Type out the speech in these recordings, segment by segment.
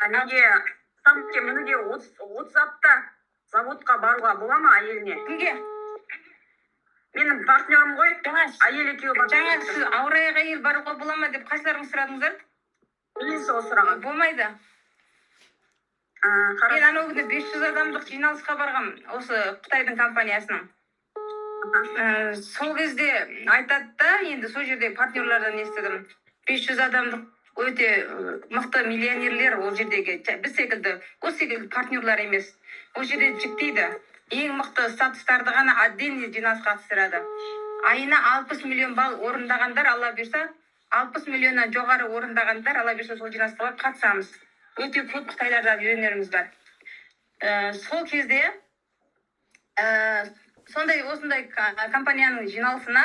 А неге самке мінуге 30 апта заводқа баруға бола ма әйеліне? Кімге? Менің партнерім ғой. Жаңа Әйел екеуі барып жаңа сіз ауыр аяқ әйел баруға бола ма деп қайсыларыңыз сұрадыңыздар? Мен сол сұраған. Болмайды. А, Мен хорошо. анау күні 500 адамдық жиналысқа барғам, осы Қытайдың компаниясының. Сол кезде айтады да, енді сол жерде партнерлардан естідім. 500 адамдық өте мықты миллионерлер ол жердегі, біз секілді, осы секілді партнерлар емес. Ол жерде жіктейді. Ең мықты статустарды ғана отдельный жиналысқа қатыстырады. Айына 60 миллион балл орындағандар, Алла бұйырса, 60 миллионнан жоғары орындағандар, Алла бұйырса, сол жиналысқа барып қатысамыз. Өте көп Қытайлардан үйренеріміз бар. Сол кезде сондай осындай компанияның жиналысына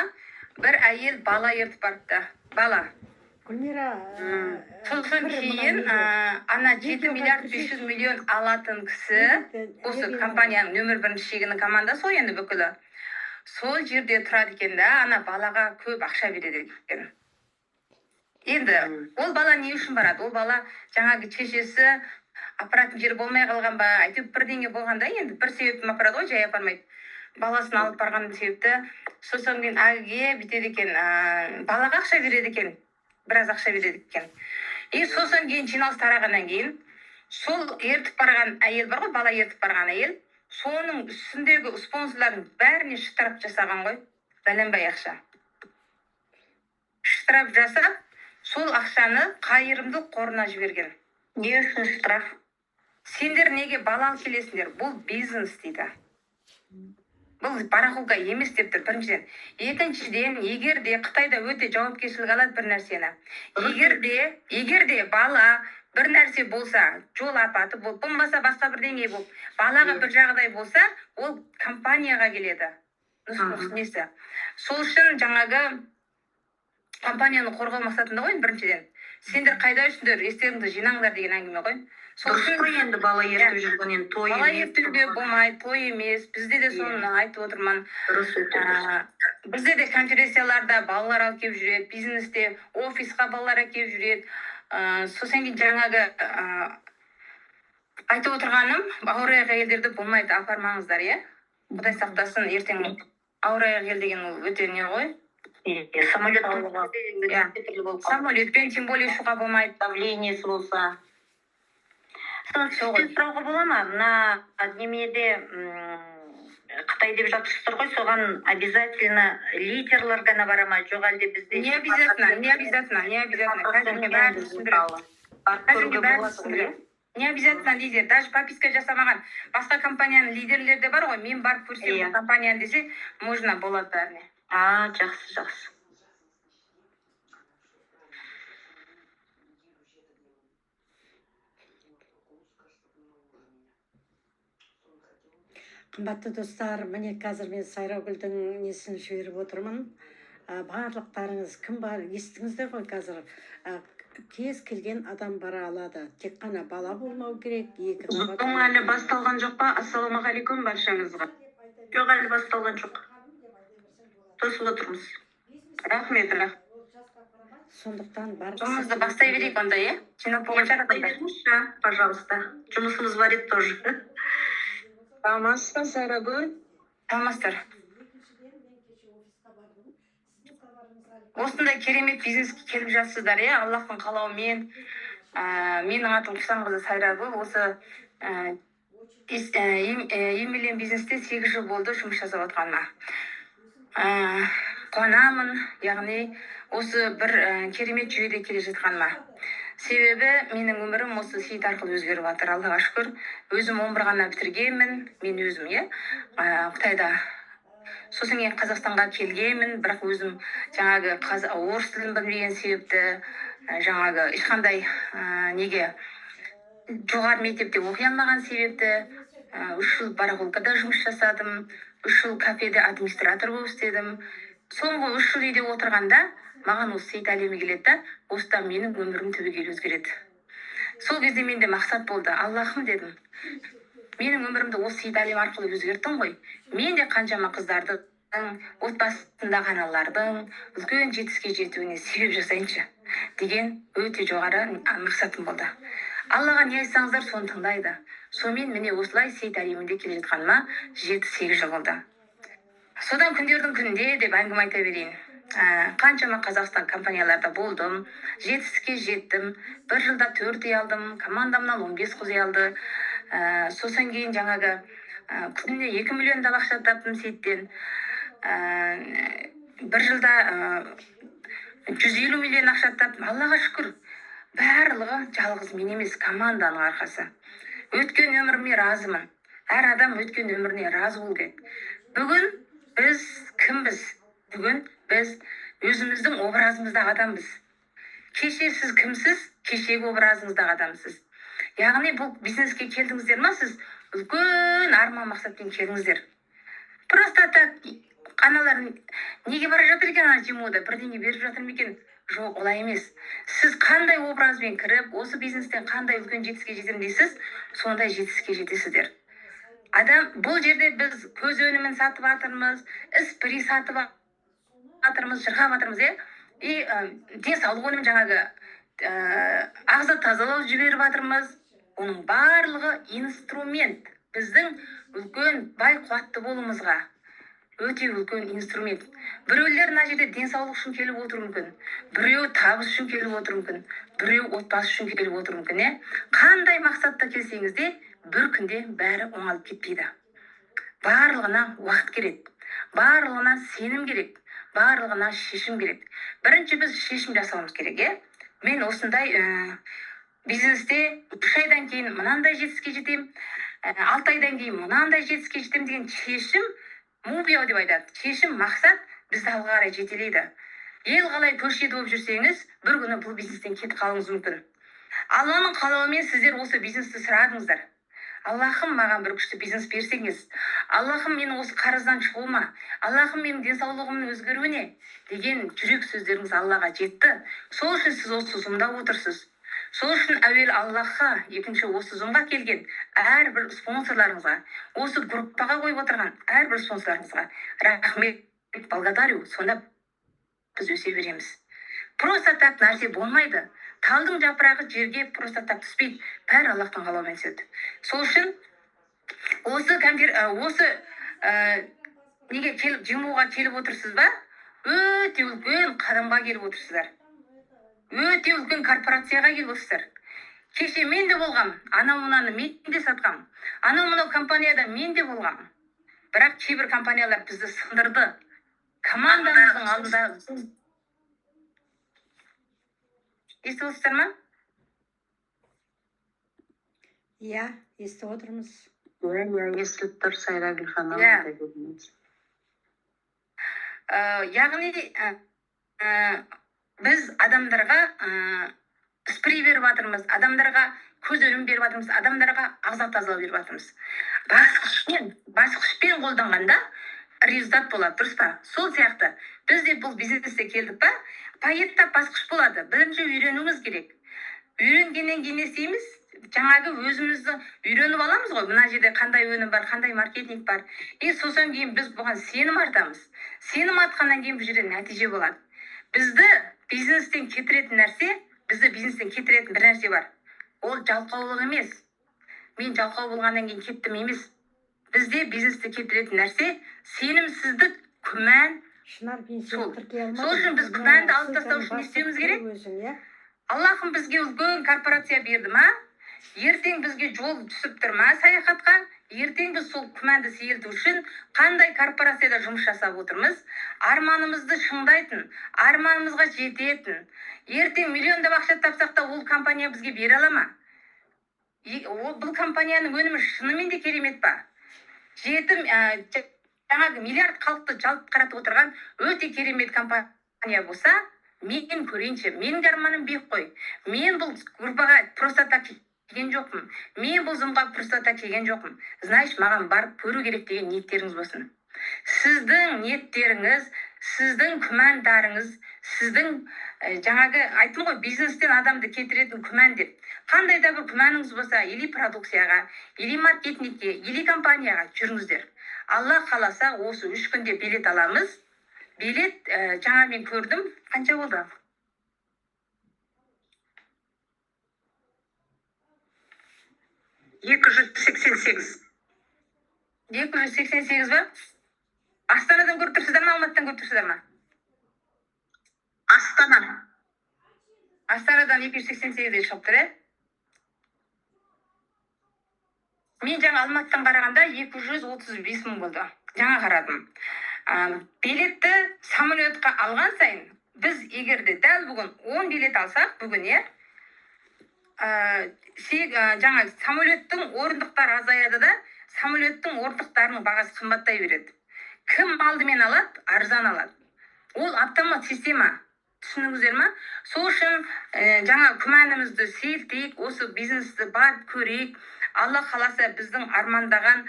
бір әйел бала ертіп барыпты. Бала. Гүлмира, Сосын кір мына кейін неге? Ана 7 Видеоға миллиард кірсейші. 500 миллион алатын кісі, осы Неге? компанияның нөмір бірінші шегінің командасы ғой енді бүкілі. Сол жерде тұрады екен да, ана балаға көп ақша береді екен. Енді ол бала не үшін барады? Ол бала жаңағы шешесі апаратын жері болмай қалған ба, әйтеуір бірдеңе болғанда, енді бір себеппен апарады ғой, жай апармайды. Баласын алып барған себепті, сосын кейін әлгіге бүйтеді екен, балаға ақша береді екен, біраз ақша береді екен. И сосын кейін жиналыс тарағаннан кейін сол ертіп барған әйел бар ғой, бала ертіп барған әйел, соның үстіндегі спонсорлардың бәріне штраф жасаған ғой, бәленбай ақша. Штраф жасап, сол ақшаны қайырымдылық қорына жіберген. Не үшін штраф? Сендер неге бала алып келесіңдер? Бұл бизнес дейді. Бұл барахолка емес деп тұр біріншіден. Екіншіден, егер де Қытайда өте жауапкершілік алады бір нәрсені. Егер де бала бір нәрсе болса, жол апаты болып, болмаса басқа бірдеңе болып, балаға бір жағдай болса, ол компанияға келеді. Несі. Сол үшін жаңағы компанияны қорғау мақсатында ғой енді біріншіден. Сендер қайда жүрсіңдер, естеріңді жинаңдар деген әңгіме ғой. Сол Дұрыс үшін қой енді, бала ертіп жүрген енді той бала емес. ертуге болмайды, той емес. Бізде де соны айтып отырмын. Дұрыс, өте дұрыс. Бізде де конференцияларда балалар алып келіп жүреді, бизнесте офисқа балалар әкеліп жүреді. Сосын кейін жаңағы айтып отырғаным, ауыр аяқ әйелдерді болмайды, апармаңыздар, иә? Құдай сақтасын, ертең ауыр аяқ әйел деген ол өте не ғой? Иә, самолеттің Иә. түрлі болып қалады. Самолетпен тем более ұшуға болмайды. Давлениесі болса. Соны Сол ғой. сізден сұрауға бола ма? Мына неменеде, Қытай деп жатырсыздар ғой, соған обязательно лидерлер ғана бара ма, жоқ әлде бізде Не обязательно, не обязательно, не обязательно. Қазір мен бәрін түсіндіремін. Барып Қазір көруге мен бәрін болады ғой, иә? түсіндіремін. Не обязательно лидер, даже подписка жасамаған басқа компанияның лидерлері де бар ғой. Мен барып көрсем Иә. бұл компанияны десе, можно, болады бәріне. А, жақсы, жақсы. Қымбатты достар, міне, қазір мен Сайрагүлдің несін жіберіп отырмын. Барлықтарыңыз кім бар, естіңіздер ғой қазір. Кез келген адам бара алады. Тек қана бала болмау керек, екі қабат. Зум әлі басталған жоқ па? Ассалаумағалейкум баршаңызға. Жоқ, әлі басталған жоқ. Тосып отырмыз. Рахмет, рахмет. Сондықтан барғысы Жұмысты бастай берейік онда, иә? Жинап болған шығар Бастай адамдар. беріңізші, пожалуйста. Жұмысымыз бар еді тоже. Саламатсыз ба, Сайрагүл? Саламатсыздар. Осындай керемет бизнеске келіп жатсыздар, иә, Аллахтың қалауымен. Менің атым Құсанқызы Сайрагүл. Осы MLM бизнесте 8 жыл болды жұмыс жасап жатқаныма. Қуанамын, яғни осы бір керемет жүйеде келе жатқаныма. Себебі менің өмірім осы сейіт арқылы өзгеріп жатыр, Аллаға шүкір. Өзім 11 ғана бітіргенмін, мен өзім, иә, Қытайда. Сосын кейін Қазақстанға келгенмін, бірақ өзім жаңағы орыс тілін білмеген себепті, жаңағы ешқандай неге жоғары мектепте оқи алмаған себепті, 3 жыл барахолкада жұмыс жасадым, 3 жыл кафеде администратор болып істедім. Соңғы 3 жыл үйде отырғанда маған осы сейіт әлемі келеді да, осыдан менің өмірім түбегейлі өзгереді. Сол кезде менде мақсат болды. Аллахым дедім, менің өмірімді осы сейіт әлем арқылы өзгерттің ғой. Мен де қаншама қыздардың, отбасындағы аналардың үлкен жетістікке жетуіне себеп жасайыншы деген өте жоғары мақсатым болды. Аллаға не айтсаңыздар, соны тыңдайды. Сонымен, міне, осылай сейіт әлемінде келе жатқаныма 7-8 жыл болды. Содан күндердің күнінде деп әңгіме айта берейін. Қаншама Қазақстан компанияларда болдым, жетістікке жеттім. Бір жылда төрт үй алдым, командамнан 15 қыз үй алды. Сосын кейін жаңағы күніне 2 миллиондап ақша таптым сейіттен. Бір жылда 150 миллион ақша таптым, Аллаға шүкір. Барлығы жалғыз мен емес, команданың арқасы. Өткен өміріме разымын. Әр адам өткен өміріне разы болу керек. Бүгін біз кімбіз? Бүгін біз өзіміздің образымыздағы адамбыз. Кеше сіз кімсіз? Кешегі образыңыздағы адамсыз. Яғни бұл бизнеске келдіңіздер ма, сіз үлкен арман мақсатпен келдіңіздер. Просто так аналар неге бара жатыр екен, ана жмуда бірдеңе беріп жатыр ма екен? Жоқ, олай емес. Сіз қандай образбен кіріп, осы бизнестен қандай үлкен жетістікке жетемін дейсіз, сондай жетістікке жетесіздер. Адам бұл жерде біз көз өнімін сатып жатырмыз, спрей сатып жатырмыз, жырғап жатырмыз, иә, и денсаулық өнімін, жаңағы ағза тазалау жіберіп жатырмыз. Оның барлығы инструмент, біздің үлкен бай қуатты болуымызға өте үлкен инструмент. Біреулер мына жерде денсаулық үшін келіп отыруы мүмкін, біреу табыс үшін келіп отыруы мүмкін, біреу отбасы үшін келіп отыруы мүмкін, иә. Қандай мақсатта келсеңіз де, бір күнде бәрі оңалып кетпейді. Барлығына уақыт керек, барлығына сенім керек, барлығына шешім керек. Бірінші біз шешім жасауымыз керек, иә. Мен осындай бизнесте 3 айдан кейін мынандай жетістікке жетемін, 6 айдан кейін мынандай жетістікке жетемін деген шешім, 目标 деп айтады. Шешім, мақсат бізді алға қарай жетелейді. Ел қалай көшеді болып жүрсеңіз, бір күні бұл бизнестен кетіп қалуыңыз мүмкін. Алланың қалауымен сіздер осы бизнесті сұрадыңыздар. Аллахым, маған бір күшті бизнес берсеңіз, Аллахым, менің осы қарыздан шығуыма, Аллахым, менің денсаулығымның өзгеруіне деген жүрек сөздеріңіз Аллаға жетті. Сол үшін сіз осы зумда отырсыз. Сол үшін әуелі Аллахқа, екінші осы зумға келген әрбір спонсорларыңызға, осы группаға қойып отырған әрбір спонсорларыңызға рахмет, благодарю. Сонда біз өсе береміз. Просто так нәрсе болмайды. Талдың жапырағы жерге просто так түспейді, бәрі Аллахтың қалауымен түседі. Сол үшін осы осы неге келіп, жмуға келіп отырсыз ба, өте үлкен қадамға келіп отырсыздар, өте үлкен корпорацияға келіп отырсыздар. Кеше мен де болғам, анау мынаны мен де сатқам, анау мынау компанияда мен де болғам. Бірақ кейбір компаниялар бізді сындырды командамыздың алдында. Естіп отырсыздар ма? Иә, естіп отырмыз. Иә, естіліп тұр, Сайрагүл ханым. Иә. Айта беріңіз. Яғни біз адамдарға спрей беріп жатырмыз, адамдарға көз өнімін беріп жатырмыз, адамдарға ағза тазалау беріп жатырмыз. Басқышпен, басқышпен қолданғанда результат болады, дұрыс па? Сол сияқты біз де бұл бизнесте келдік па, поэтап басқыш болады. Бірінші үйренуіміз керек. Үйренгеннен кейін не істейміз? Жаңағы өзімізді үйреніп аламыз ғой, мына жерде қандай өнім бар, қандай маркетинг бар. И сосын кейін біз бұған сенім артамыз. Сенім артқаннан кейін бұл жерде нәтиже болады. Бізді бизнестен кетіретін нәрсе, бізді бизнестен кетіретін бір нәрсе бар, ол жалқаулық емес. Мен жалқау болғаннан кейін кеттім емес. Бізде бизнесті кетіретін нәрсе сенімсіздік, күмән. Шынар, мен сені Сол. тіркей алмадым. Сол үшін біз Мына күмәнді алып тастау ссылканы үшін не басып істеуіміз кір керек? өзің, иә. Аллахым бізге үлкен корпорация берді ма, ертең бізге жол түсіп тұр ма саяхатқа, ертең біз сол күмәнді сейілту үшін қандай корпорацияда жұмыс жасап отырмыз? Арманымызды шыңдайтын, арманымызға жететін. Ертең миллиондап ақша тапсақ та, ол компания бізге бере ала ма? Ол бұл компанияның өнімі шынымен де керемет па? Жеті жаңағы миллиард халықты жалт қаратып отырған өте керемет компания болса, мен көрейінші. Менің де арманым биік қой. Мен бұл группаға просто так келген жоқпын, мен бұл зумға просто так келген жоқпын. Значит, маған барып көру керек деген ниеттеріңіз болсын. Сіздің ниеттеріңіз, сіздің күмәндарыңыз, сіздің жаңағы айттым ғой, бизнестен адамды кетіретін күмән деп. Қандай да бір күмәніңіз болса, или продукцияға, или маркетингке, или компанияға, жүріңіздер. Алла қаласа, осы 3 күнде билет аламыз. Билет жаңа мен көрдім, қанша болды? 288. 288 ба? Астанадан көріп тұрсыздар ма, Алматыдан көріп тұрсыздар ма? Астана. Астанадан 288-де шығып тұр, иә. Мен жаңа Алматыдан қарағанда 235 мың болды, жаңа қарадым. Билетті самолетқа алған сайын біз егер де дәл бүгін 10 билет алсақ бүгін, иә, жаңа самолеттің орындықтары азаяды да, самолеттің орындықтарының бағасы қымбаттай береді. Кім алдымен алады, арзан алады. Ол автомат система, түсіндіңіздер ма? Сол үшін жаңа күмәнімізді сейілтейік, осы бизнесті барып көрейік. Алла қаласа, біздің армандаған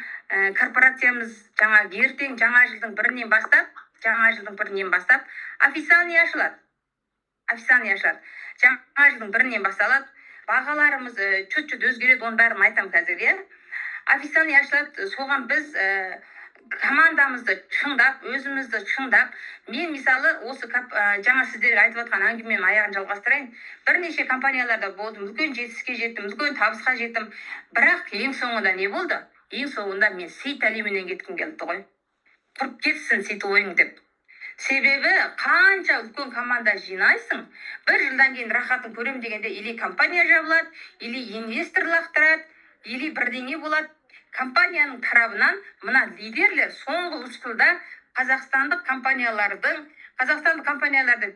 корпорациямыз жаңа ертең жаңа жылдың 1-інен бастап официальный ашылады, официальный ашылады. Жаңа жылдың 1-інен басталады. Бағаларымыз чуть чуть өзгереді, оның бәрін айтамын қазір, иә. Официальный ашылады. Соған біз командамызды шыңдап, өзімізді шыңдап, мен мысалы осы жаңа сіздерге айтып жатқан әңгімемнің аяғын жалғастырайын. Бірнеше компанияларда болдым, үлкен жетістікке жеттім, үлкен табысқа жеттім. Бірақ ең соңында не болды? Ең соңында мен Сейтәлименен кеткім келді ғой, құрып кетсін сетевойың деп. Себебі қанша үлкен команда жинайсың, бір жылдан кейін рахатын көрем дегенде или компания жабылады, или инвестор лақтырады, или бірдеңе болады. Компанияның тарабынан мына лидерлер соңғы 3 жылда қазақстандық компаниялардың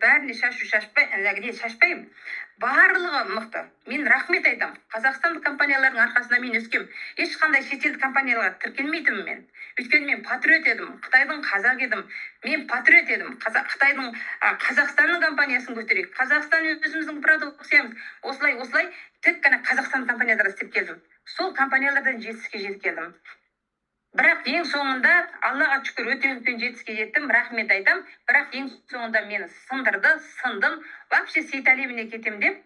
бәріне шашу шашпай, не шашпаймын, барлығы мықты. Мен рахмет айтамын, қазақстандық компаниялардың арқасында мен өскем. Ешқандай шетелдік компанияларға тіркелмейтінмін мен, өйткені мен патриот едім, қытайдың қазақ едім, мен патриот едім. Қазақ, қытайдың, Қазақстанның компаниясын көтерейік, Қазақстан, өзіміздің продукциямыз, осылай, осылай тек қана Қазақстан компанияларда істеп келдім, сол компаниялардан жетістікке жетіп келдім. Бірақ ең соңында, Аллаға шүкір, өте үлкен жетістікке жеттім, рахмет айтамын. Бірақ ең соңында мені сындырды, сындым. Вообще Сейтәлиевіне кетем деп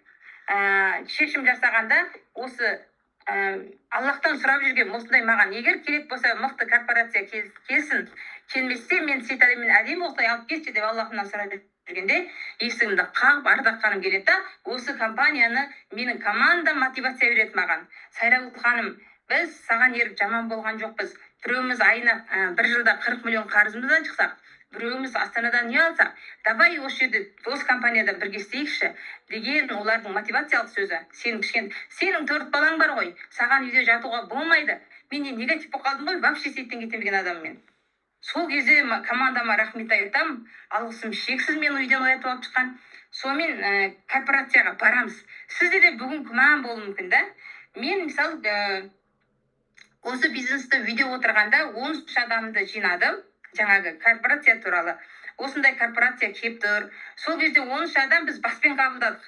шешім жасағанда, осы Аллахтан сұрап жүргенмін: осындай маған егер керек болса, мықты корпорация келсін, келмесе, мен Сейтәлимен әдемі осылай алып кетші деп Аллахымнан сұрап жүргенде, есігімді қағып Ардақ ханым келеді да, осы компанияны, менің командам мотивация береді маған: «Сайрагүл ханым, біз саған еріп жаман болған жоқпыз. Біреуміз айына бір жылда 40 миллион қарызымыздан шықсақ, біреуміз Астанадан үй алсақ, давай осы жерде, осы компанияда бірге істейікші», — деген олардың мотивациялық сөзі. «Сенің кішкене, сенің төрт балаң бар ғой, саған үйде жатуға болмайды». Мен не негатив болып қалдым ғой, вообще сеттен кетемін деген адаммын мен. Сол кезде командама рахмет айтамын, алғысым шексіз, мені үйден оятып алып шыққан. Сонымен корпорацияға барамыз. Сізде де бүгін күмән болуы мүмкін да. Мен мысалы осы бизнесті үйде отырғанда 13 адамды жинадым. Жаңағы корпорация туралы, осындай корпорация келіп тұр. Сол кезде 13 адам біз баспен қабылдадық: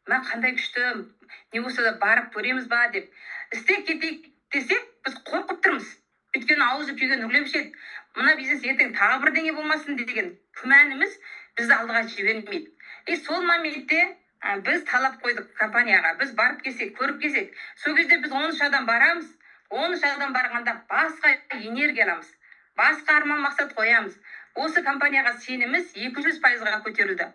мә, қандай күшті, не болса да барып көреміз ба деп. Істеп кетейік десек, біз қорқып тұрмыз, өйткені аузы күйген үрлеп ішеді, мына бизнес ертең тағы бірдеңе болмасын деген күмәніміз бізді алдыға жібермейді. И сол моментте біз талап қойдық компанияға: біз барып келсек, көріп келсек. Сол кезде біз 13 адам барамыз. 13 адам барғанда басқа энергия аламыз, басқа арман мақсат қоямыз. Осы компанияға сеніміміз 200%-ға көтерілді.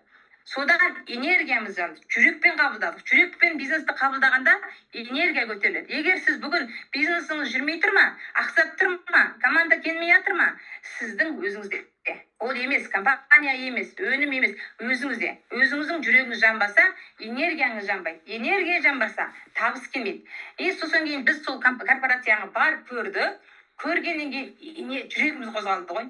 Содан энергиямыз жанды, жүрекпен қабылдадық. Жүрекпен бизнесті қабылдағанда энергия көтеріледі. Егер сіз бүгін бизнесіңіз жүрмей тұр ма, ақсап тұр ма, команда келмей жатыр ма, сіздің өзіңізде ол емес, компания емес, өнім емес, өзіңізде. Өзіңіздің жүрегіңіз жанбаса, энергияңыз жанбайды, энергия жанбаса, табыс келмейді. И сосын кейін біз сол корпорацияға барып көрдік. Көргеннен кейін не, жүрегіміз қозғалды ғой.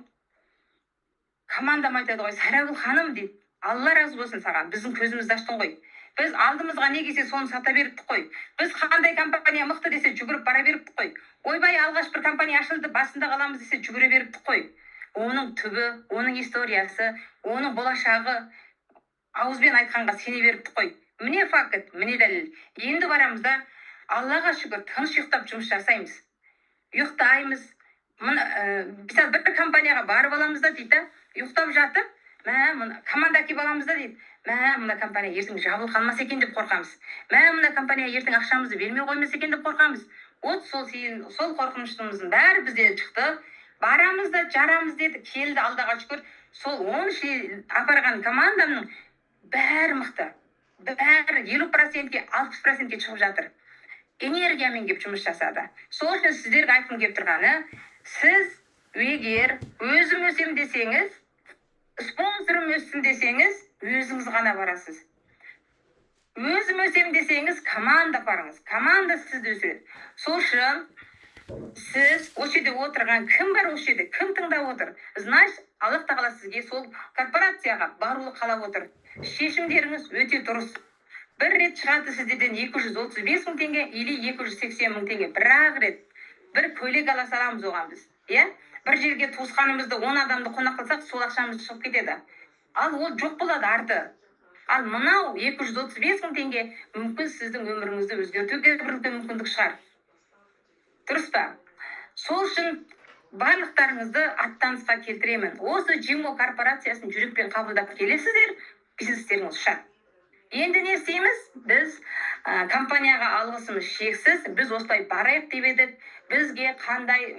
Командам айтады ғой: «Сайрагүл ханым, — дейді, — Алла разы болсын саған, біздің көзімізді аштың ғой. Біз алдымызға не келсе, соны сата беріптік қой. Біз қандай компания мықты десе, жүгіріп бара беріптік қой. Ойбай, алғаш бір компания ашылды, басында қаламыз десе, жүгіре беріптік қой. Оның түбі, оның историясы, оның болашағы, ауызбен айтқанға сене беріптік қой. Міне факт, міне дәлел. Енді барамыз да, Аллаға шүкір, тыныш ұйықтап жұмыс жасаймыз, ұйықтаймыз». Мына мысалы, бір компанияға барып аламыз да дейді да, ұйықтап жатып, мә, мына команда әкеліп аламыз да дейді, мә, мына компания ертең жабылып қалмаса екен деп қорқамыз, мә, мына компания ертең ақшамызды бермей қоймаса екен деп қорқамыз. Вот сол сен, сол қорқынышымыздың бәрі бізден шықты. Барамыз да жарамыз деді, келді. Аллаға шүкір, сол 13 апарған командамның бәрі мықты, бәрі 50%-ке, 60%-ке шығып жатыр. Энергиямен келіп жұмыс жасады. Сол үшін сіздерге айтқым келіп тұрғаны: сіз егер өзім өсем десеңіз, спонсорым өссін десеңіз, өзіңіз ғана барасыз. Өзім өсем десеңіз, команда апарыңыз, команда сізді өсіреді. Сол үшін сіз осы жерде отырған кім бар, осы жерде кім тыңдап отыр, значит, Аллах Тағала сізге сол корпорацияға баруды қалап отыр. Шешімдеріңіз өте дұрыс. Бір рет шығады сіздерден 235 000 теңге или 280 000 теңге. Бір ақ рет бір көйлек ала саламыз оған біз, иә. Бір жерге туысқанымызды, 10 адамды қонақ қылсақ, сол ақшамыз шығып кетеді, ал ол жоқ болады арты. Ал мынау 235 000 теңге мүмкін сіздің өміріңізді өзгертуге бір үлкен мүмкіндік шығар, дұрыс па? Сол үшін барлықтарыңызды аттанысқа келтіремін. Осы Джимо корпорациясын жүрекпен қабылдап келесіздер, бизнестеріңіз ұшады. Енді не істейміз біз? Компанияға алғысымыз шексіз. Біз осылай барайық деп едік. Бізге қандай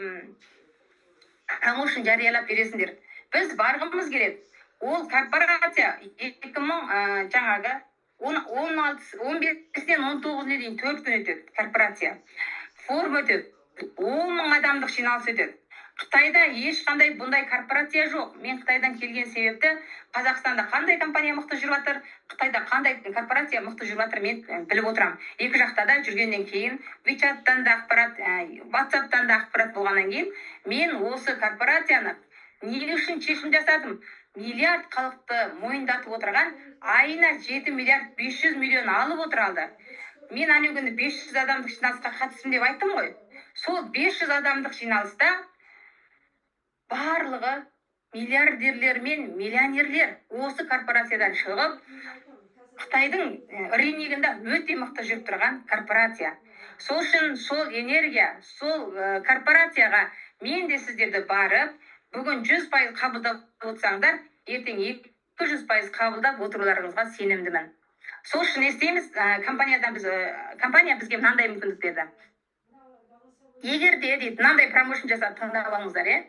промоушн жариялап бересіңдер? Біз барғымыз келеді. Ол корпорация 2000 жаңағы 16, 15-інен 19-ына дейін 4 күн өтеді. Корпорация форум өтеді, 10 000 адамдық жиналыс өтеді. Қытайда ешқандай бұндай корпорация жоқ. Мен Қытайдан келген себепті Қазақстанда қандай компания мықты жүріп жатыр, Қытайда қандай корпорация мықты жүріп жатыр, мен біліп отырамын. Екі жақта да жүргеннен кейін, WeChat-тан да ақпарат, WhatsApp-тан да ақпарат болғаннан кейін, мен осы корпорацияны не үшін шешім жасадым? Миллиард халықты мойындатып отырған, айына 7 миллиард 500 миллион алып отыр алды. Мен ана күні 500 адамдық жиналысқа қатыстым деп айттым ғой. Сол 500 адамдық жиналыста барлығы миллиардерлер мен миллионерлер осы корпорациядан шығып, Қытайдың рыногында өте мықты жүріп тұрған корпорация. Сол үшін сол энергия, сол корпорацияға мен де сіздерді барып, бүгін 100% қабылдап отырсаңдар, ертең 200% қабылдап отыруларыңызға сенімдімін. Сол үшін не істейміз? Компаниядан біз, компания бізге мынандай мүмкіндік берді. Егер де дейді, мынандай промоушн жасап, тыңдап алыңыздар, иә.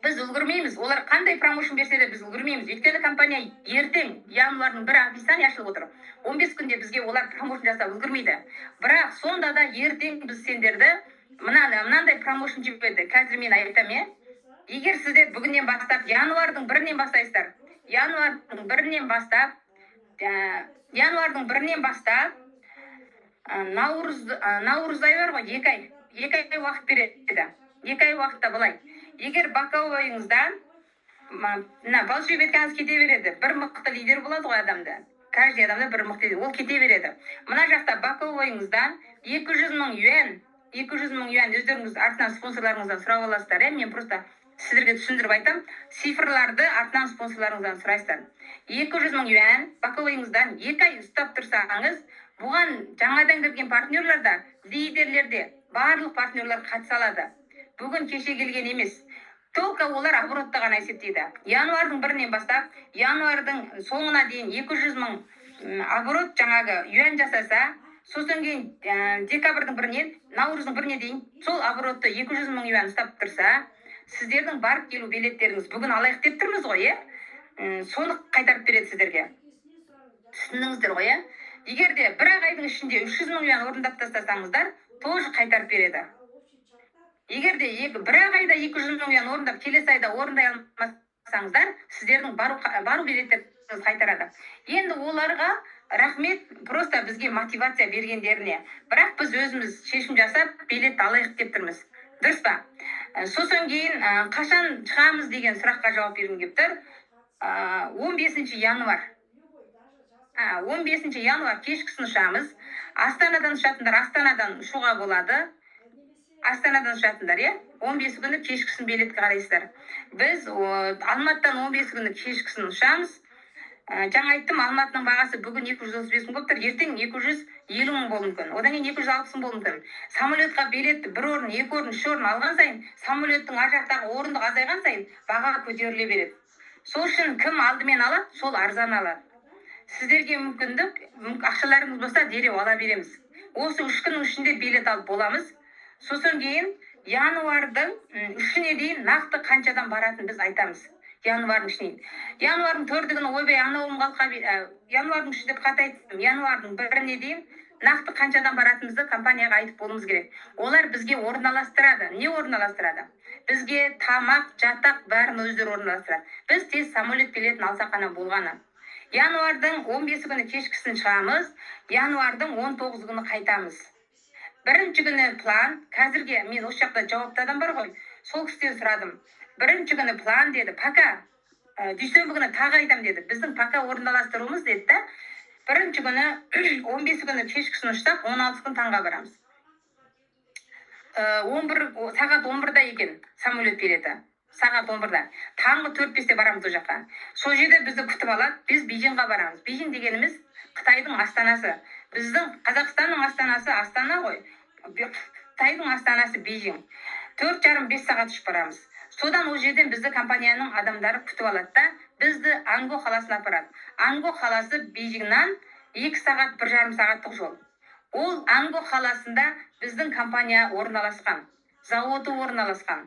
Біз үлгермейміз. Олар қандай промоушн берсе де, біз үлгермейміз, өйткені компания ертең, январьдың 1 описание ашылып отыр. 15 күнде бізге олар промоушн жасап үлгермейді. Бірақ сонда да ертең біз сендерді мынандай промоушн жіберді. Қазір мен айтамын, иә. Егер сіздер бүгіннен бастап, январьдың 1-інен бастайсыздар, январьдың 1-інен бастап, январьдың 1-інен бастап наурыз, наурыз айы бар ғой, 2 ай, 2 ай уақыт береді. 2 ай уақытта былай, егер боковойыңызда мына волшебный веткаңыз кете береді. Бір мықты лидер болады ғой адамда, каждый адамда бір мықты лидер, ол кете береді. Мына жақта боковойыңыздан 200 000 юань, 200 000 юань өздеріңіз артынан спонсорларыңыздан сұрап аласыздар, иә. Мен просто сіздерге түсіндіріп айтамын, цифрларды артынан спонсорларыңыздан сұрайсыздар. 200 000 юань боковойыңыздан 2 ай ұстап тұрсаңыз, бұған жаңадан кірген партнерлар да, лидерлер де, барлық партнерлар қатыса алады. Бүгін кеше келген емес, только олар оборотты ғана есептейді. Январьдың 1-інен бастап январьдың соңына дейін 200 000 оборот жаңағы юань жасаса, сосын кейін декабрьдің 1-інен наурыздың 1-іне дейін сол оборотты 200 000 юань ұстап тұрса, сіздердің барып келу билеттеріңіз, бүгін алайық деп тұрмыз ғой, иә, соны қайтарып береді сіздерге. Түсіндіңіздер ғой, иә? Егер де бір ақ айдың ішінде 300 000 юань орындап тастасаңыздар, тоже қайтарып береді. Егер де бір ақ айда 200 000 юань орындап, келесі айда орындай алмасаңыздар, сіздердің бару билеттеріңізді қайтарады. Енді оларға рахмет, просто бізге мотивация бергендеріне. Бірақ біз өзіміз шешім жасап, билет алайық деп тұрмыз, дұрыс па? Сосын кейін қашан шығамыз деген сұраққа жауап бергім келіп тұр. 15 январь, 15 январь кешкісін ұшамыз. Астанадан ұшатындар Астанадан ұшуға болады. Астанадан ұшатындар, иә, 15 күні кешкісін билетке қарайсыздар. Біз Алматыдан 15 күні кешкісін ұшамыз. Жаңа айттым, Алматының бағасы бүгін 235 000 болып тұр, ертең 250 000 болуы мүмкін, одан кейін 260 000 болуы мүмкін. Самолетқа билет бір орын, екі орын, үш орын алған сайын, самолеттің ар жақтағы орындық азайған сайын баға көтеріле береді. Сол үшін кім алдымен алады, сол арзан алады. Сіздерге мүмкіндік, ақшаларыңыз болса, дереу ала береміз. Осы 3 күннің ішінде билет алып боламыз. Сосын кейін январьдың 3-іне дейін нақты қаншадан баратынын біз айтамыз. Январьдың ішінен, январьдың 4-і күні, ойбай, анауым қалқа, январьдың 3-і деп қате айттым, январьдың 1-іне дейін нақты қаншадан баратынымызды компанияға айтып болуымыз керек. Олар бізге орналастырады. Не орналастырады? Бізге тамақ, жатақ, бәрін өздері орналастырады. Біз тез самолет билетін алсақ қана болғаны. Январьдың 15-і күні кешкісін шығамыз, январьдың 19 күні қайтамыз. Бірінші күні план, қазірге мен осы жақта жауапты адам бар ғой, сол кісіден сұрадым. Бірінші күні план деді, пока дүйсенбі күні тағы айтамын деді. Біздің пока орналастыруымыз деді да. Бірінші күні, 15-і күні кешкісін ұшсақ, 16 күн таңға барамыз. 11, сағат 11-да екен самолет билеті, сағат 11-да, таңғы 4-5-те барамыз ол жаққа. Сол жерде бізді күтіп алады. Біз Бейжіңға барамыз. Бейжің дегеніміз Қытайдың астанасы. Біздің Қазақстанның астанасы Астана ғой, Қытайдың астанасы Бейжің. 4,5-5 сағат ұшып барамыз. Содан ол жерден бізді компанияның адамдары күтіп алады да, бізді Анго қаласына апарады. Анго қаласы Бейжіңнан 2 сағат, 1,5 сағаттық жол. Ол Анго қаласында біздің компания орналасқан, зауыты орналасқан.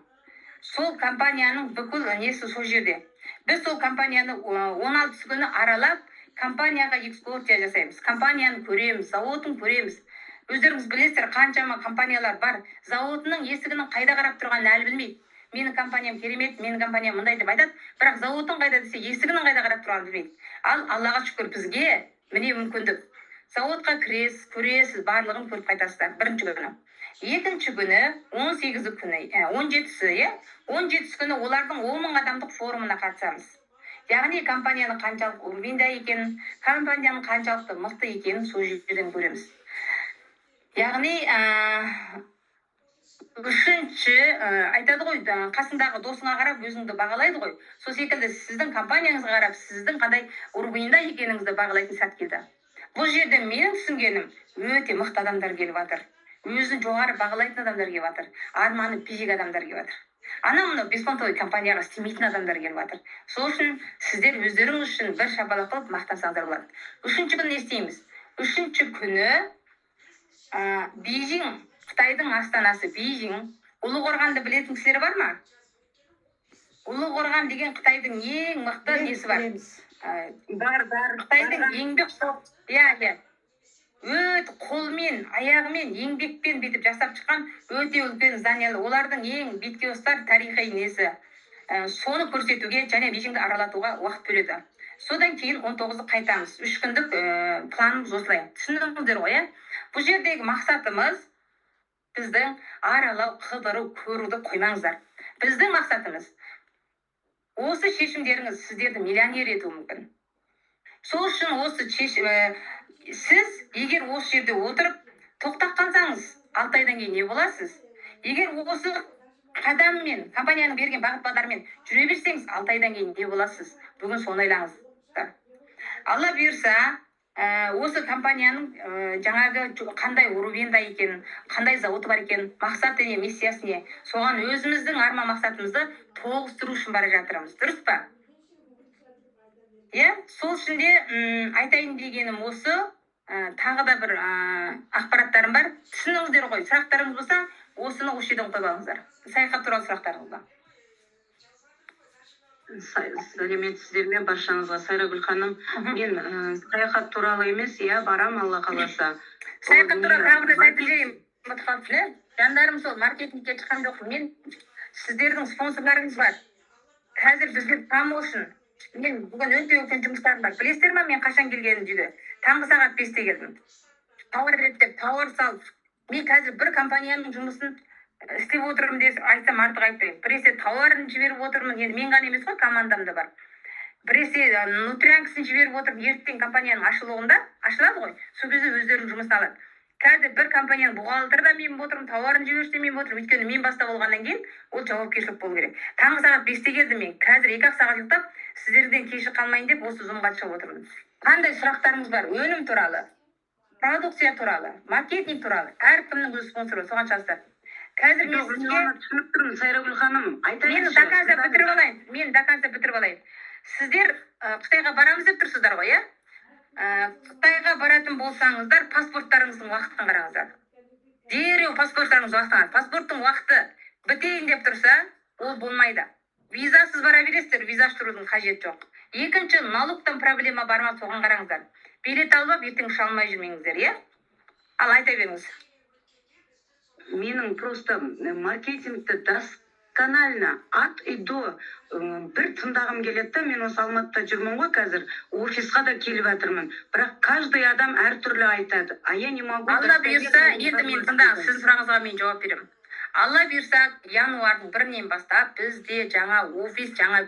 Сол компанияның бүкіл несі сол жерде. Біз сол компанияны 16-сы күні аралап, компанияға экскурсия жасаймыз, компанияны көреміз, зауытын көреміз. Өздеріңіз білесіздер, қаншама компаниялар бар, зауытының есігінің қайда қарап тұрғанын әлі білмейді. Менің компаниям керемет, менің компаниям мындай деп айтады, бірақ зауытың қайда десе, есігінің қайда қарап тұрғанын білмейді. Ал Аллаға шүкір, бізге міне мүмкіндік: зауытқа кіресіз, көресіз, барлығын көріп қайтасыздар бірінші күні. Екінші күні, 18-і күні, 17-сі, иә, 17-сі күні олардың 10 000 адамдық форумына қатысамыз. Яғни компанияның қаншалықты уровеньда екенін, компанияның қаншалықты мықты екенін сол жерден көреміз. Яғни үшінші, айтады ғой, қасыңдағы досыңа қарап өзіңді бағалайды ғой, сол секілді сіздің компанияңызға қарап сіздің қандай уровеньда екеніңізді бағалайтын сәт келді. Бұл жерде менің түсінгенім, өте мықты адамдар келіп жатыр, өзін жоғары бағалайтын адамдар келіп жатыр, арманы биік адамдар келіп жатыр, анау мынау беспонтовый компанияға істемейтін адамдар келіп жатыр. Сол үшін сіздер өздеріңіз үшін бір шапалақ қылып мақтансаңыздар болады. Үшінші күні не істейміз? Үшінші күні Бейжің, Қытайдың астанасы Бейжің. Ұлы қорғанды білетін кісілер бар ма? Ұлы қорған деген Қытайдың ең мықты несі бар. Білеміз. Бар, бар. Қытайдың Барған. еңбек, иә, өте қолмен, аяғымен, еңбекпен бүйтіп жасап шыққан өте үлкен здание, олардың ең бетке ұстар тарихи несі. Соны көрсетуге және Бейжіңді аралатуға уақыт бөледі. Содан кейін 19-ы қайтамыз. 3 күндік планымыз осылай. Түсіндіңіздер ғой, иә? Бұл жердегі мақсатымыз біздің аралау, қыдыру, көруді қоймаңыздар. Біздің мақсатымыз, осы шешімдеріңіз сіздерді миллионер етуі мүмкін. Сол үшін осы шешім, сіз егер осы жерде отырып тоқтап қалсаңыз, 6 айдан кейін не боласыз? Егер осы қадаммен, компанияның берген бағыт бағдарымен жүре берсеңіз, 6 айдан кейін не боласыз? Бүгін соны ойлаңыздар. Алла бұйырса, осы компанияның жаңағы қандай уровеньда екенін, қандай зауыты бар екенін, мақсаты не, миссиясы не, соған өзіміздің арман мақсатымызды тоғыстыру үшін бара жатырмыз, дұрыс па? Иә, сол үшін де айтайын дегенім осы. Тағы да бір ақпараттарым бар, түсіндіңіздер ғой. Сұрақтарыңыз болса, осыны осы жерден қойып алыңыздар, саяхат туралы сұрақтарыңызды. Сәлеметсіздер ме баршаңызға! Сайрагүл ханым, мен саяхат туралы емес, иә, барам, Алла қаласа. Саяхат Ол туралы не, тағы бір нәрсе айтып жіберейін, ұмытып қалыппын, иә. Жандарым, сол маркетингке шыққан жоқпын мен. Сіздердің спонсорларыңыз бар. Қазір бізге промоушн. Мен бүгін өте үлкен жұмыстарым бар. Білесіздер ма, мен қашан келгенімді үйге? Таңғы сағат 5-те келдім, тауар реттеп, тауар салып. Мен қазір бір компанияның жұмысын істеп отырмын деп айтсам, артық айтпаймын. Біресе тауарын жіберіп отырмын, енді мен ғана емес қой, командам да бар. Біресе внутрянкасын жіберіп отырмын. Ертең компанияның ашылуында, ашылады ғой, сол кезде өздерінің жұмысын алады. Қазір бір компанияның бухгалтері да мен болып отырмын, тауарын жіберсе, мен болып отырмын. Өйткені мен бастап болғаннан кейін ол жауапкершілік болу керек. Таңғы сағат 5-те келдім мен. Қазір 2-ақ сағат ұйықтап, сіздерден кешігіп қалмайын деп осы зумға шығып отырмын. Қандай сұрақтарыңыз бар өнім туралы, продукция туралы, маркетинг туралы? Әркімнің өз спонсоры, соған шығасыздар. Қазір мен Жоқ, мен сізге оны түсініп тұрмын, Сайрагүл ханым. Мен Айтайыншы. до конца бітіріп алайын, мен до конца бітіріп алайын. Сіздер Қытайға барамыз деп тұрсыздар ғой, иә? Қытайға баратын болсаңыздар, паспорттарыңыздың уақытын қараңыздар. Дереу паспорттарыңыздың уақытын қараңыз. Паспорттың уақыты бітейін деп тұрса, ол болмайды. Визасыз бара бересіздер, виза аштырудың қажеті жоқ. Екінші, налогтан проблема бар ма, соған қараңыздар. Билет алып алып, ертең ұша алмай жүрмеңіздер, иә. Ал айта беріңіз. Менің просто маркетингті досконально, от и до бір тыңдағым келеді да. Мен осы Алматыда жүрмін ғой қазір, офисқа да келіп жатырмын, бірақ каждый адам әртүрлі айтады, а я не могу. Алла бұйырса, енді мен, тыңдаңыз, сіздің сұрағыңызға мен жауап беремін. Алла бұйырса, январьдың 1-інен бастап бізде жаңа офис, жаңа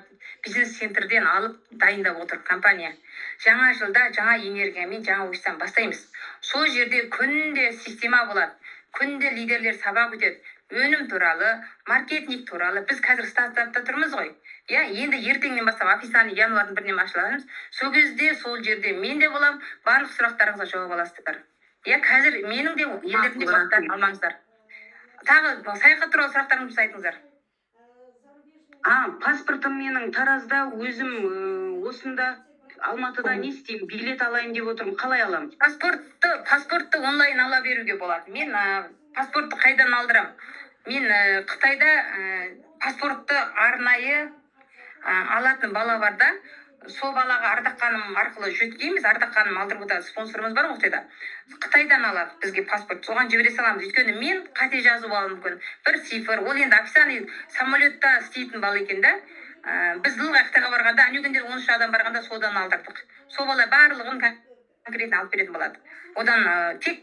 бизнес центрден алып дайындап отыр компания. Жаңа жылда жаңа энергиямен жаңа офистан бастаймыз. Сол жерде күнде система болады, күнде лидерлер сабақ өтеді өнім туралы, маркетинг туралы. Біз қазір стартапта тұрмыз ғой, иә. Енді ертеңнен бастап официальный январьдың 1-інен ашыламыз. Сол кезде сол жерде мен де боламын, барлық сұрақтарыңызға жауап аласыздар, иә. Қазір менің де, елдердің де уақыттарын алмаңыздар. Тағы саяхат туралы сұрақтарыңыз болса, айтыңыздар. А паспортым менің Таразда, өзім осында Алматыда не істеймін? Билет алайын деп отырмын, қалай аламын? Паспортты онлайн ала беруге болады. Мен паспортты қайдан алдырамын? Мен Қытайда паспортты арнайы алатын бала бар да, сол балаға Ардақ ханым арқылы жөткейміз. Ардақ ханым алдырып отырады, спонсорымыз бар ғой Қытайда. Қытайдан алады бізге паспорт, соған жібере саламыз. Өйткені мен қате жазып алуым мүмкін бір цифр. Ол енді официальный самолетта істейтін бала екен да. Біз ылғи Қытайға барғанда, ана күндері 13 адам барғанда, содан алдырдық. Сол бала барлығын конкретно алып беретін болады. Одан тек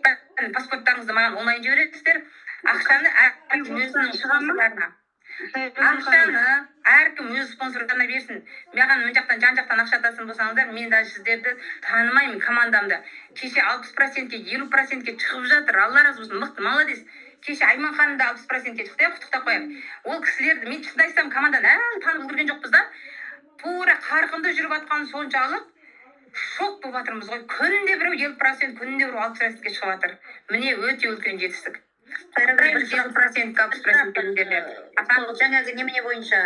паспорттарыңызды маған онлайн жібересіздер. Ақшаны әркім өзінің Шыға ма? спонсорларына, ақшаны әркім өз спонсорларына берсін. Маған мына жақтан, жан жақтан ақша тасатын болсаңыздар, мен даже сіздерді танымаймын. Командамды кеше 60%-ке, 50%-ке шығып жатыр. Алла разы болсын, мықты, молодец. Кеше Айман ханым да 60%-ке шықты, иә, құттықтап қояйық. Ол кісілерді мен, шынымды айтсам, команданы әлі танып үлгерген жоқпыз да. Тура қарқынды жүріп жатқаны соншалық, шок болып жатырмыз ғой. Күнде біреу 50%, күнде біреу 60%-ке шығып жатыр. Міне, өте үлкен жетістік. 50%-ке, 60%-ке лидерлер. Сол жаңағы немене бойынша,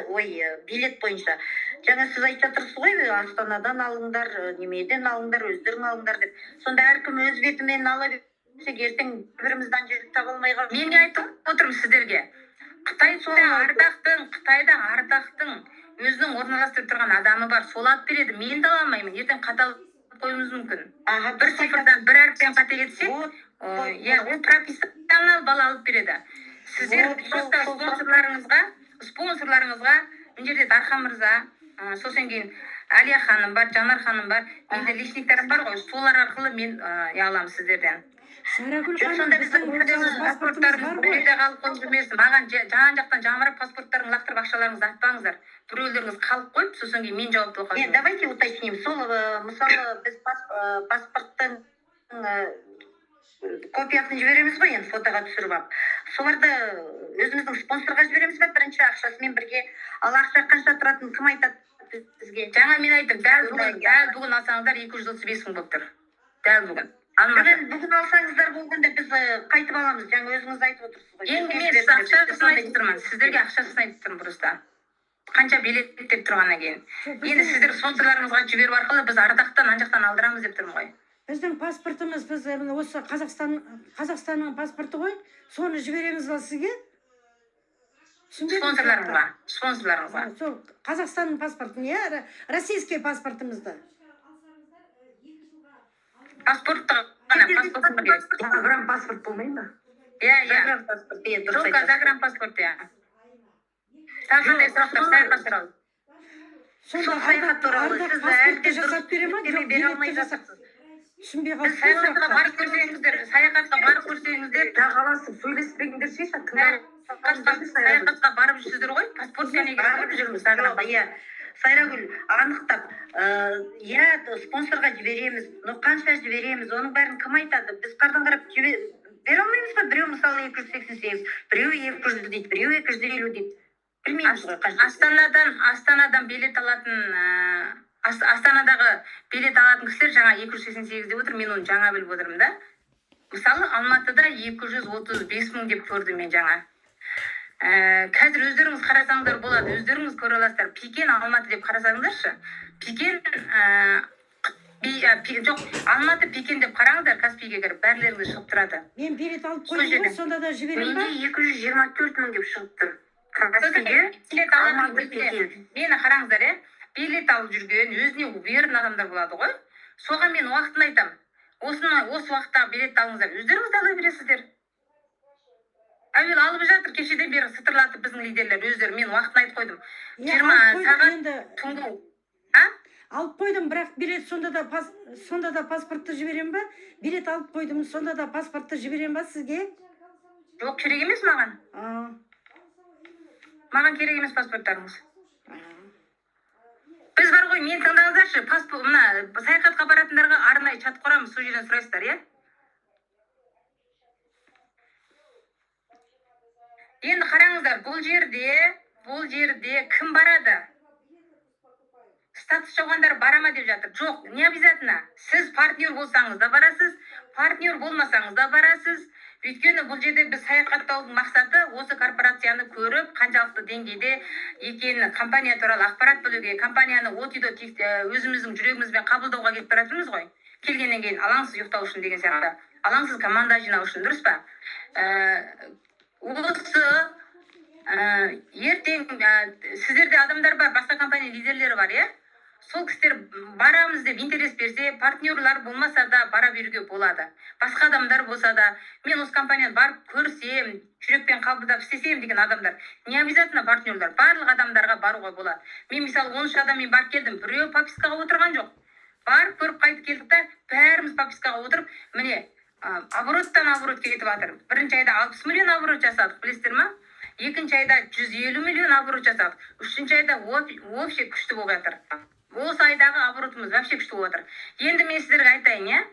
ой, билет бойынша жаңа сіз айтып жатырсыз ғой, Астанадан алыңдар, немеден алыңдар, өздерің алыңдар деп. Сонда әркім өз бетімен ала берсек, ертең бірімізді ана жерде таба алмай қалып. Мен не айтып отырмын сіздерге? Қытайда Ардақтың, Қытайда Ардақтың өзінің орналастырып тұрған адамы бар, сол алып береді. Мен де ала алмаймын, ертең қате алып қоюымыз мүмкін. Бір цифрдан, бір әріптен қате кетсе. Вот. Иә, ол профессионал бала алып береді. Сіздер Вот, просто спонсорларыңызға мына жерде Дархан мырза, сосын кейін Әлия ханым бар, Жанар ханым бар, менде личниктарым бар ғой, солар арқылы мен аламын сіздерден. Сайрагүл Жоқ, ханым, сонда біздің біздің өзіміз паспортымыз бар Паспорттарыңыз ғой. жерде қалып қойып жүрмесін. Маған жан жақтан жамырап, паспорттарын лақтырып, ақшаларыңызды атпаңыздар. Біреулеріңіз қалып қойып, сосын кейін мен жауапты болып Нет, қалып. давайте уточним. Сол, мысалы, біз паспорттың копиясын жібереміз ғой енді, фотоға түсіріп алып. Соларды өзіміздің спонсорға жібереміз ба бірінші ақшасымен бірге? Ал ақша қанша тұратынын кім айтады бізге? Жаңа мен айттым, дәл бүгін, дәл бүгін алсаңыздар, 235 000 болып тұр дәл бүгін Жоқ, Алматы. енді бүгін алсаңыздар болғанда, біз қайтып аламыз. Жаңа өзіңіз айтып отырсыз ғой. Енді Бізге мен сіз жіберіңдер. ақшасын айтып тұрмын сіздерге, ақшасын айтып тұрмын просто, қанша билет деп тұрғаннан кейін. Жоқ, Енді сіздер спонсорларыңызға жіберу арқылы біз Ардақтан ана жақтан алдырамыз деп тұрмын ғой. Біздің паспортымыз, біз міне осы Қазақстанның паспорты ғой, соны жібереміз ба сізге? Түсінбедім. Спонсорларыңызға, спонсорларыңызға. Сол Қазақстанның паспортын, иә, российский паспортымызды. Паспортты ғана, паспорт керек. Загранпаспорт болмай ма? Иә. Загранпаспорт, иә, дұрыс Только айтасыз. загранпаспорт, иә. Тағы қандай сұрақтар? Саяхат туралы. Сонда Сол саяхат туралы Ардақ сіз паспортты әлде жасап бере ма, дұрыс жоқ, бере алмай билетті жасап жатырсыз. Түсінбей қалдық қой Саяхатқа сұраққа. барып көрсеңіздер, саяхатқа барып көрсеңіздер. Жағаласып сөйлеспеңдер ше. Саяхатқа барып жүрсіздер ғой, паспорт неге? Барып жүрміз, жоқ, иә. Сайрагүл, анықтап, иә, спонсорға жібереміз, но қанша жібереміз, оның бәрін кім айтады? Біз қардан қарап бере алмаймыз ба? Біреу, мысалы, 288, біреу 200 дейді, біреу 250 дейді, білмейміз ғой қанша. Астанадан билет алатын, Астанадағы билет алатын кісілер жаңа 288 деп отыр. Мен оны жаңа біліп отырмын да. Мысалы, Алматыда 235 000 деп көрдім мен жаңа. Қазір өздеріңіз қарасаңыздар болады, өздеріңіз көре аласыздар. Пекен, Алматы деп қарасаңыздаршы. Пекен, жоқ, Алматы, Пекен деп қараңыздар Каспийге кіріп, бәрілеріңіз шығып тұрады. Мен билет алып Сол қойдым ғой, жерде. сонда да жіберемін ба? Менде 224 000 деп шығып тұр. Каспиге Билет алатын Алматы кезде Пекин. Мені қараңыздар, иә, билет алып жүрген, өзіне уверен адамдар болады ғой. Соған мен уақытын айтамын: осыны, осы уақытта билетті алыңыздар. Өздеріңіз де ала бересіздер. Әуелі алып жатыр кешеден бері сытырлатып біздің лидерлер өздері. Мен уақытын айтып қойдым. Иә, 20 алып қойдық сағат енді. Түнгі, а? Алып қойдым, бірақ билет сонда да паспортты жіберем ба? Билет алып қойдым, сонда да паспортты жіберем ба сізге? Жоқ, керек емес маған. А, Маған керек емес паспорттарыңыз. А. Біз бар ғой, мені тыңдаңыздаршы, паспорт, мына саяхатқа баратындарға арнайы чат құрамыз, сол жерден сұрайсыздар, иә. Енді қараңыздар, бұл жерде кім барады? Статус жауғандар бара ма деп жатыр. Жоқ, не обязательно. Сіз партнер болсаңыз да барасыз, партнер болмасаңыз да барасыз. Өйткені бұл жерде біз саяхаттаудың мақсаты осы корпорацияны көріп, қаншалықты деңгейде екенін, компания туралы ақпарат білуге, компанияны от и до өзіміздің жүрегімізбен қабылдауға кетіп бара жатырмыз ғой. Келгеннен кейін алаңсыз ұйықтау үшін деген сияқты, алаңсыз команда жинау үшін, дұрыс па? Осы ертең сіздерде адамдар бар, басқа компания лидерлері бар, иә. Сол кісілер барамыз деп интерес берсе, партнерлар болмаса да бара беруге болады. Басқа адамдар болса да, мен осы компанияны барып көрсем, жүрекпен қабылдап істесем деген адамдар, не обязательно партнерлар, барлық адамдарға баруға болады. Мен, мысалы, 13 адаммен барып келдім, біреуі подпискаға отырған жоқ. Барып көріп қайтып келдік та, бәріміз подпискаға отырып, міне, обороттан оборот кетіп жатыр. Бірінші айда 60 миллион оборот жасадық, білесіздер ма? Екінші айда 150 миллион оборот жасадық. Үшінші айда вообще күшті болып жатыр. Осы айдағы оборотымыз вообще күшті болып жатыр. Енді мен сіздерге айтайын, иә.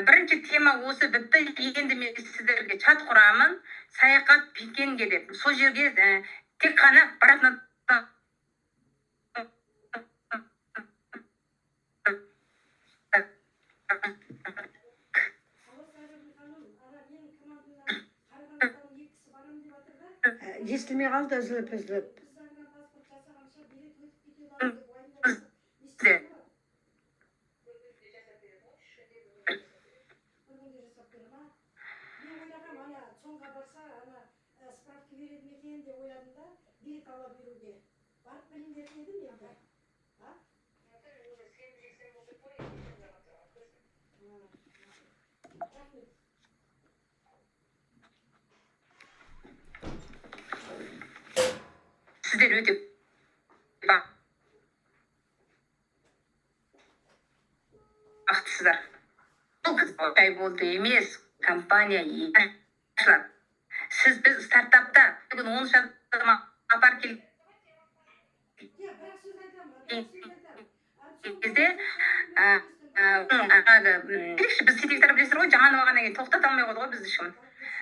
Бірінші тема осы бітті. Енді мен сіздерге чат құрамын, саяхат Пекинге деп. Сол жерге тек қана баратын Естілмей қалды үзіліп үзіліп. Бізде. Мен ойлағам, ана ЦОНға барса, ана справка береді ме екен деп ойладым да, билет ала беруге барып біліңдер дедім енді, а. Рахмет. Сіздер өте бақыттысыздар. Бұл ай болды емес, компания ашылады. Сіз, біз стартапта бүгін 13 адам апарып келген Иә, бір ақ сөз айтамын, бір ақ сөз айтамын. кезде жаңағы, біз сетевиктер, білесіздер ғой, жаңаны алғаннан кейін тоқтата алмай қойды ғой бізді ешкім.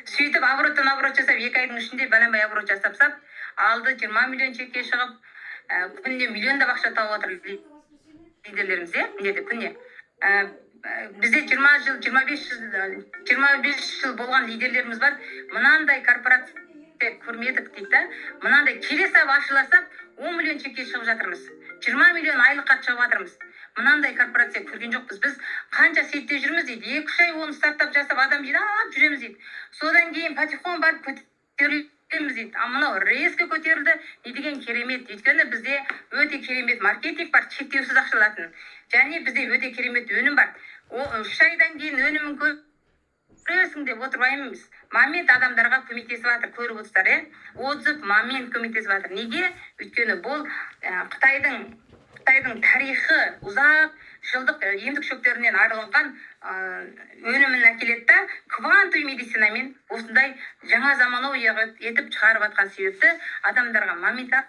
Сөйтіп обороттан оборот жасап, 2 айдың ішінде бәленбай оборот жасап тастап, алды 20 миллион чекке шығып, күніне миллиондап ақша тауып отыр лидерлеріміз, иә. Мына жерде күніне бізде 20 жыл, 25 жыл, 25 жыл болған лидерлеріміз бар. Мынандай корпорация көрмедік дейді да. Мынандай келе сап ашыла сап 10 миллион чекке шығып жатырмыз, 20 миллион айлыққа шығып жатырмыз. Мынандай корпорация көрген жоқпыз, біз қанша сетте жүрміз дейді. 2-3 ай оны стартап жасап, адам жинап жүреміз дейді, содан кейін потихоньку барып көтерілеміз дейді. А мынау резко көтерілді, не деген керемет! Өйткені бізде өте керемет маркетинг бар, шектеусіз ақша алатын, және бізде өте керемет өнім бар. О, 3 айдан кейін өнімін көресің деп отырмаймыз. Момент адамдарға көмектесіп жатыр, көріп отырсыздар, иә. Отзыв момент көмектесіп жатыр. Неге? Өйткені бұл қытайдың тарихы ұзақ жылдық емдік шөптерінен арылған өнімін әкеледі да, квантовый медицинамен осындай жаңа заманауи етіп шығарып жатқан себепті адамдарға моментально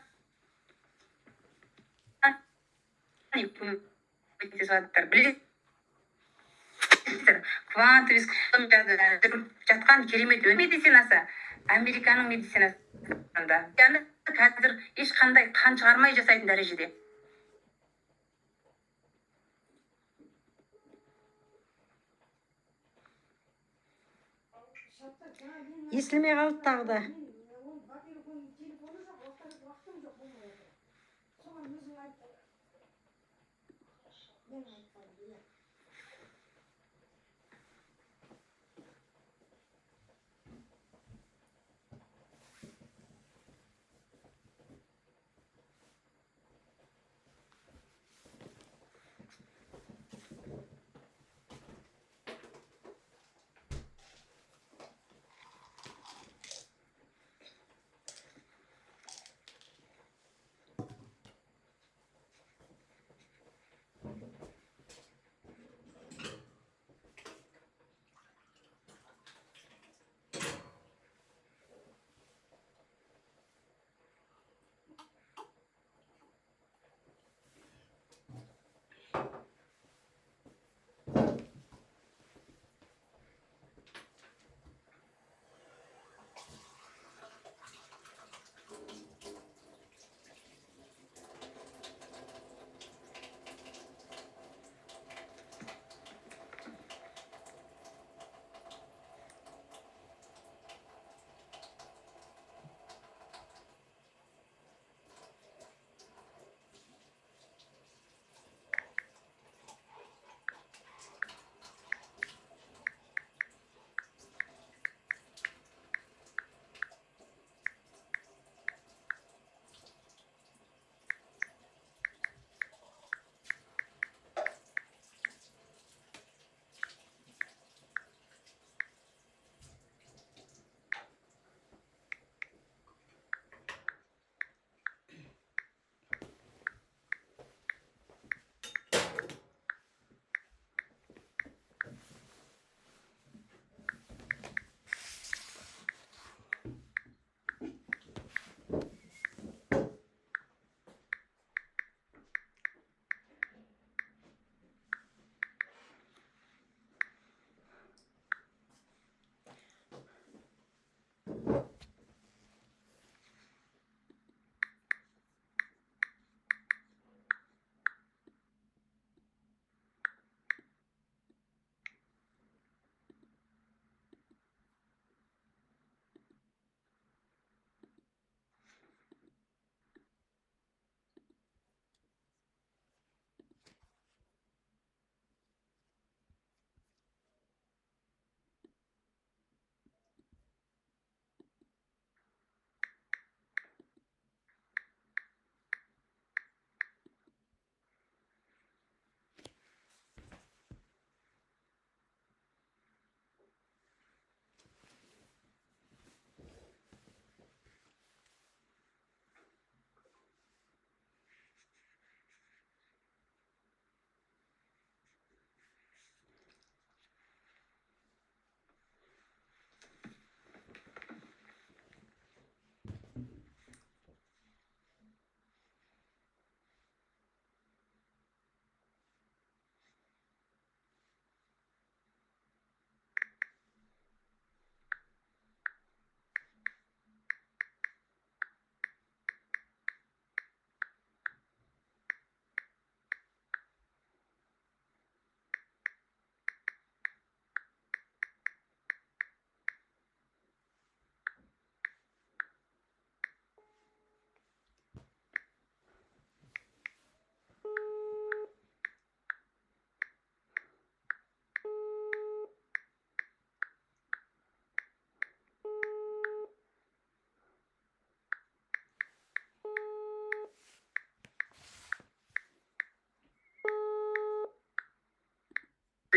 көмектесіп жатыр. Білесіздер, квантовый жатқан керемет өнім медицинасы Американың медицинасында, яғни қазір ешқандай қан шығармай жасайтын дәрежеде. Естілмей қалды тағы да. Телефоны жоқ, уақытым жоқ, болмай отыр. Соған өзің айт, мен айтпадым, иә.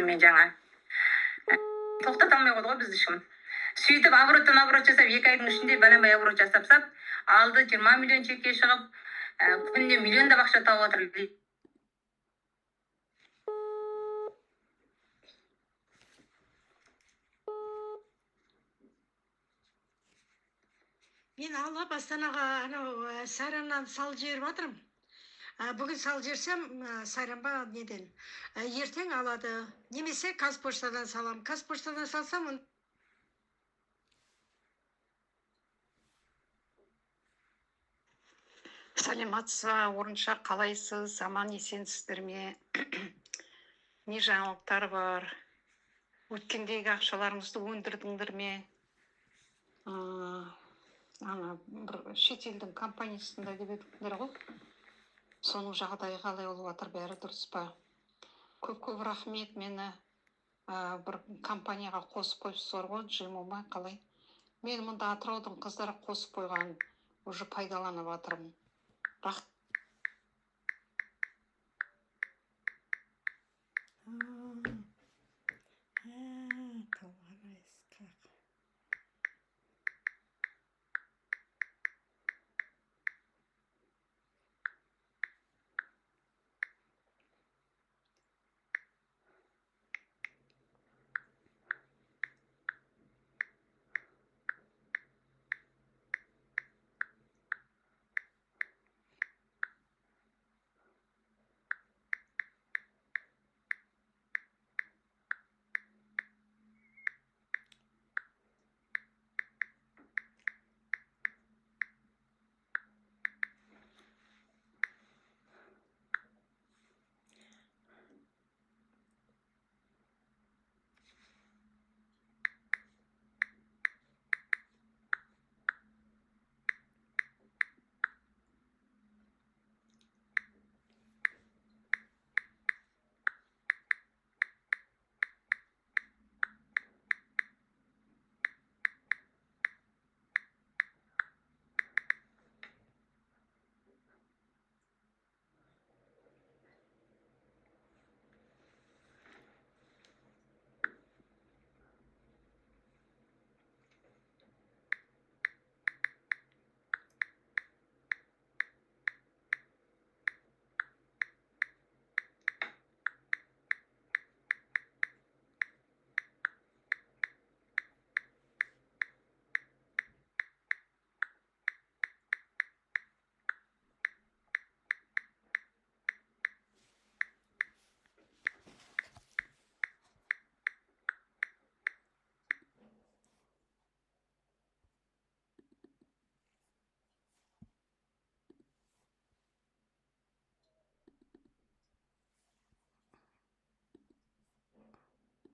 Сейітгүлмен жаңа. Тоқтата алмай қойды ғой бізді ешкім. Сөйтіп обороттан оборот жасап, 2 айдың ішінде бәленбай оборот жасап тастап, алды 20 миллион чекке шығып, күніне миллиондап ақша тауып жатыр. Мен алып Астанаға анау Сайрамнан салып жіберіп жатырмын. Бүгін салып жіберсем, Сайрамға неден, ертең алады немесе Қазпоштадан саламын. Қазпоштадан салсам, Саламатсыз ба, Орынша, қалайсыз? Аман есенсіздер ме? Не жаңалықтар бар? Өткендегі ақшаларыңызды өндірдіңдер ме? Ана бір шетелдің компаниясында деп едіңдер ғой, соның жағдайы қалай болып жатыр, бәрі дұрыс па? Көп көп рахмет, мені бір компанияға қосып қойыпсыздар ғой, Джимо ма, қалай. Мен мұнда Атыраудың қыздары қосып қойған, уже пайдаланып жатырмын.